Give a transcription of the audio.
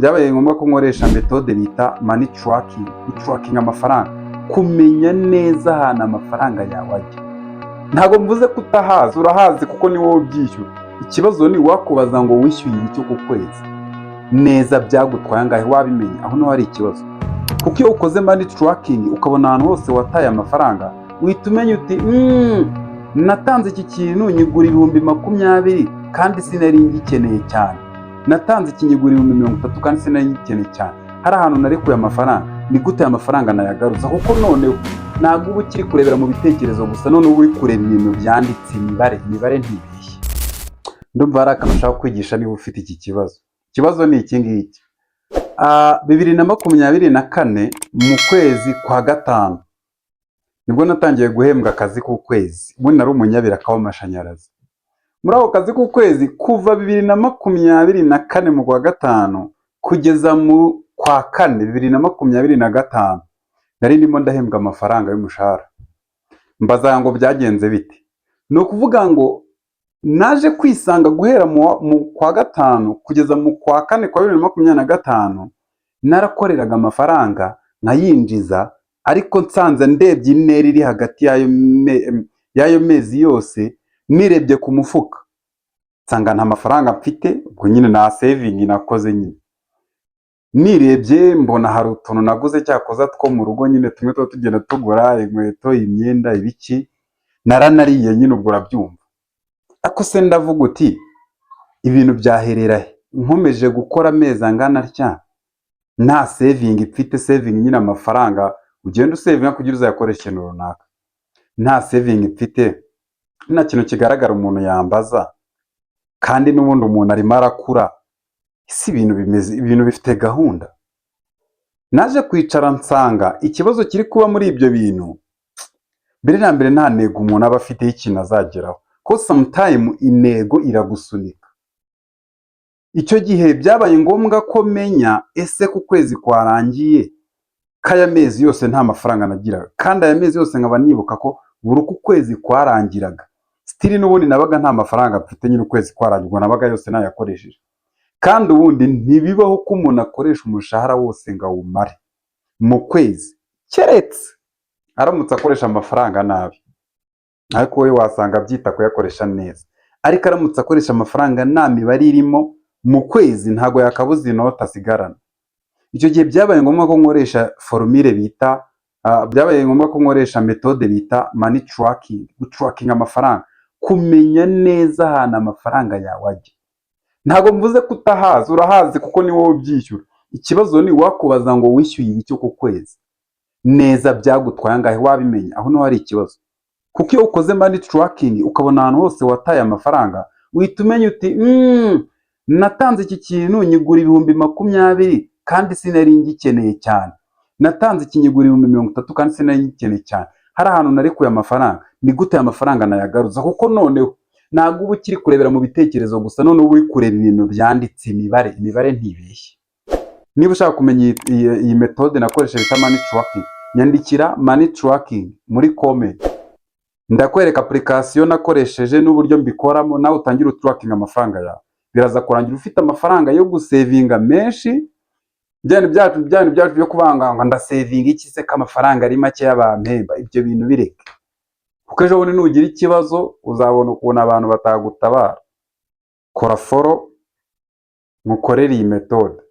Byabaye ngombwa ko nkoresha méthode bita money tracking, gutrackinga amafaranga, kumenya neza ahantu amafaranga yawe ajya. Ntabwo mvuze ko utahazi, urahazi kuko ni wowe ubyishyura. Ikibazo ni wakubaza ngo wishyuye ibiki ku kwezi neza, byagutwaye angahe, wabimenya? Aho niho hari ikibazo, kuko iyo ukoze money tracking ukabona ahantu hose wataye amafaranga, uhita umenya uti: Natanze iki kintu nyigura 20,000 kandi sinari ngikeneye cyane, natanze iki nyigura 30,000 kandi sinari ngikeneye cyane, hari ahantu narekuye amafaranga, ni gute aya mafaranga nayagaruza?" Kuko noneho ntabwo uba ukiri kurebera mu bitekerezo gusa, noneho uba uri kureba ibintu byanditse, imibare. Imibare ntibeshye. Ndumva hari akantu ushaka kwigisha niba ufite iki kibazo. Ikibazo ni iki ngiki: 2024 mu kwezi kwa gatanu nibwo natangiye guhembwa akazi k'ukwezi. Ubundi nari umunyabiraka w'amashanyarazi. Muri ako kazi k'ukwezi, kuva 2024 mu kwa gatanu kugeza mu kwa kane 2025, nari ndimo ndahembwa amafaranga y'umushahara. Mbaza ngo byagenze bite? Ni ukuvuga ngo naje kwisanga guhera mu kwa gatanu kugeza mu kwa kane kwa 2025 narakoreraga amafaranga nkayinjiza, ariko nsanze ndebye intera iri hagati y'ayo mezi yose, nirebye ku mufuka nsanga nta mafaranga mfite. Ubwo nyine nta saving nakoze. Nyine nirebye mbona hari utuntu naguze cyakoza two mu rugo nyine, tumwe tuba tugenda tugura, inkweto, imyenda, ibiki, naranariye nyine, ubwo urabyumva. Ariko se ndavuga uti ibintu byaherera he nkomeje gukora amezi angana atya nta saving mfite? Saving nyine amafaranga ugenda usavinga kugira uzayakoreshe ikintu runaka. Nta saving mfite, nta kintu kigaragara umuntu yambaza, kandi n'ubundi umuntu arimo arakura. Ese ibintu bimeze, ibintu bifite gahunda? Naje kwicara nsanga ikibazo kiri kuba muri ibyo bintu, mbere na mbere nta ntego umuntu aba afite y'ikintu azageraho, ko sometime intego iragusunika. Icyo gihe byabaye ngombwa ko menya: ese ku kwezi kwarangiye k'aya mezi yose nta mafaranga nagiraga, kandi aya mezi yose nkaba nibuka ko buri uko ukwezi kwarangiraga still n'ubundi nabaga nta mafaranga mfite nyine, ukwezi kwarangira ubwo nabaga yose nayakoresheje. Kandi ubundi ntibibaho ko umuntu akoresha umushahara wose ngo awumare mu kwezi, keretse aramutse akoresha amafaranga nabi, ariko wowe wasanga abyita kuyakoresha neza. Ariko aramutse akoresha amafaranga nta mibare irimo, mu kwezi ntabwo yakabuza inoti asigarana. Icyo gihe byabaye ngombwa ko nkoresha formule bita byabaye ngombwa ko nkoresha méthode bita money tracking, gutrackinga amafaranga, kumenya neza ahantu amafaranga yawe ajya. Ntabwo mvuze ko utahazi, urahazi kuko ni wowe ubyishyura. Ikibazo ni wakubaza ngo wishyuye ibiki ku kwezi neza, byagutwaye angahe, wabimenya? Aho niho hari ikibazo, kuko iyo ukoze money tracking ukabona ahantu hose wataye amafaranga, uhita umenya uti: Natanze iki kintu nyigura 20,000 kandi sinari ngikeneye cyane, natanze iki nyigura 30,000 kandi sinari ngikeneye cyane, hari ahantu narekuye amafaranga, ni gute aya mafaranga nayagaruza?" Kuko noneho ntabwo uba ukiri kurebera mu bitekerezo gusa, noneho uba uri kureba ibintu byanditse, imibare. Imibare ntibeshye. Niba ushaka kumenya iyi méthode nakoresheje bita money tracking, nyandikira "money tracking" muri comment, ndakwereka application nakoresheje n'uburyo mbikoramo, nawe utangire utrackinga amafaranga yawe. Biraza kurangira ufite amafaranga yo gusavinga menshi. Bya bintu byacu byo kubanga ngo ndasavinga iki se ko amafaranga ari make y'abampemba, ibyo bintu bireke, kuko ejo bundi nugira ikibazo uzabona ukuntu abantu batagutabara. Kora follow, mukorere iyi méthode.